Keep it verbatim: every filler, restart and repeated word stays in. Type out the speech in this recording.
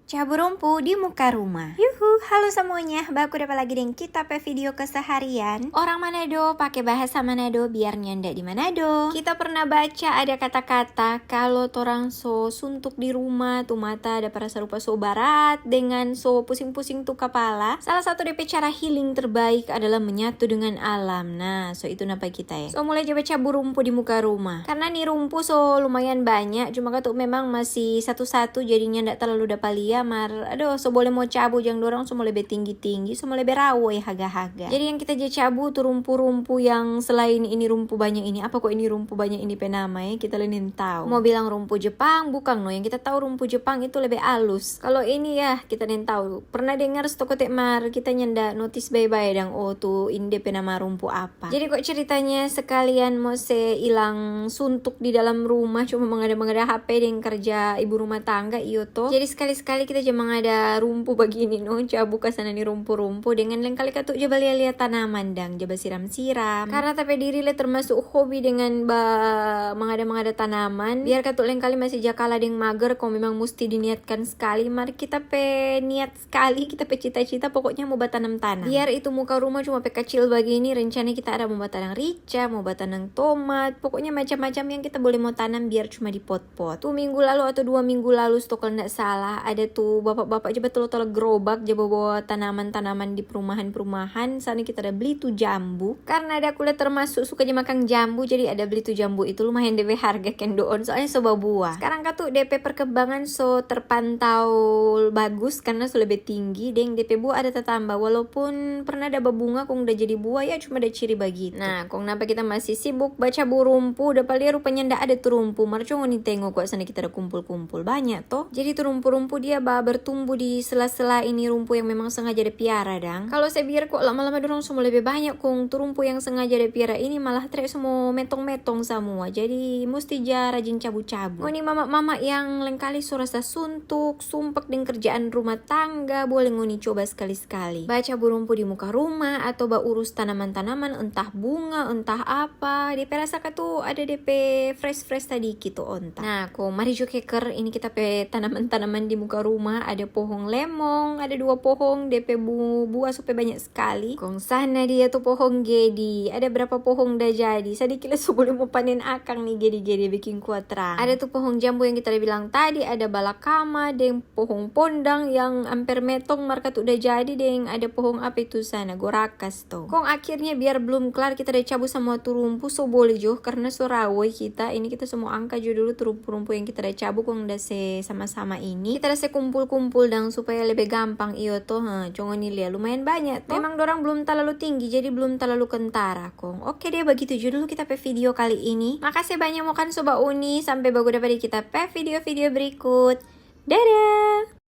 Cabu rumpu di muka rumah. Yuhu, halo semuanya, baku dapa lagi deng kita pe video keseharian. Orang Manado pake bahasa Manado biar nyanda di Manado. Kita pernah baca ada kata-kata, kalo torang so suntuk di rumah, tu mata dapa rasa rupa so barat, dengan so pusing-pusing tu kapala, salah satu depe cara healing terbaik adalah menyatu dengan alam. Nah, so itu napa kita ya. So mulai ja bacabu rumpu di muka rumah. Karna ni rumpu so lumayan banya, cuma katu memang masih satu-satu, jadinya nda talalu dapa lia, mar aduh, so bole mo cabu jang dorang so mo lebe tinggi-tinggi, so mo lebe rawo ya haga-haga. Jadi yang kita ja cabu tu rumpu-rumpu yang selain ini rumpu banya ini. Apa ko ini rumpu banya ini pe nama ya? Kita lei nintau. Mo bilang rumpu Jepang, bukang no. Yang kita tau rumpu Jepang itu lebe alus. Kalo ini ya, kita nintau. Pernah dengar sto kote mar kita nyanda notis bae-bae dang, oh tu ini depe nama rumpu apa. Jadi kok ceritanya sekalian mo se ilang suntuk di dalam rumah, cuma mangada-mangada H P deng kerja ibu rumah tangga, iyo to. Jadi sekali-sekali kita ja mangada rumpu bagini no, cabu ka sana ni rumpu-rumpu, dengan lengkali katu ja balia-lia tanaman dang, ja basiram-siram. Karna ta pe diri le termasuk hobi dengan ba mangada-mangada tanaman. Biar katu lengkali masih ja kala deng mager, kong memang musti diniatkan skali, mar kita pe niat skali, kita pe cita-cita pokoknya mo batanam tanam. Biar itu muka rumah cuma pe kacil bagini, rencana kita ada mo batanam rica, mo batanam tomat, pokoknya macam-macam yang kita bole mo tanam biar cuma di pot-pot. Tu minggu lalu atau dua minggu lalu, sto kalo nda salah, ada tu bapak-bapak ja batolo-tolo gerobak, ja bawa tanaman-tanaman di perumahan-perumahan. Sana kita ada beli tu jambu. Karna ada kula termasuk suka ja makang jambu, jadi ada beli tu jambu itu, lumayan depe harga kendoon, soalnya so babua. Sekarang katu depe perkembangan so terpantau bagus karna so lebe tinggi, deng depe bua ada tatamba, walaupun pernah da babunga kong da jadi bua, ya cuma da ciri bagitu. Nah, kong napa kita masih sibuk bacabu rumpu, dapa lia rupanya nda ada tu rumpu, mar co ngoni tengo kwa sana kita da kumpul-kumpul, banya to. Jadi tu rumpu-rumpu dia ba bertumbuh di sela-sela ini rumpu yang memang sengaja da piara dang. Kalo se biar kwa lama-lama dorang so mo lebe banya, kong tu rumpu yang sengaja da piara ini malah tre so mo metong-metong samua. Jadi musti ja rajin cabu-cabu. Ngoni mama-mama yang lengkali so rasa suntuk, sumpek deng kerjaan rumah tangga, bole ngoni coba skali-skali. Bacabu rumpu di muka rumah atau baurus tanaman-tanaman, entah bunga, entah apa. Depe rasa katu ada depe fresh-fresh sadiki tu onta. Nah, kong mari jo keker, ini kita pe tanaman-tanaman di muka rumah. Ada pohong lemong, ada dua pohong, depe bu-, bua so pe banya skali. Kong sana dia tu pohong gedi, ada berapa pohong da jadi. Sadiki le so bole mo panen akang ni gedi-gedi, beking kuat rang. Ada tu pohong jambu yang kita da bilang tadi, ada balakama deng pohong pondang yang amper metong mar katu da jadi, deng ada pohong apa itu sana, gorakas to. Kong akhirnya biar blum klar kita da cabu samua tu rumpu, so bole jo karna so rawoi kita. Ini kita so mo angka jo dulu tu rumpu-rumpu yang kita da cabu kong da se sama-sama ini. Kita da se kumpul-kumpul dang supaya lebe gampang, iyo to, ha, co ngoni lia lumayan banya to. Memang dorang blum talalu tinggi, jadi blum talalu kentara kong. Oke deh, bagitu jo dulu kita pe video kali ini. Makase banya mo kan Sobat Uni, sampe baku dapa di kita pe video-video berikut. Dadah!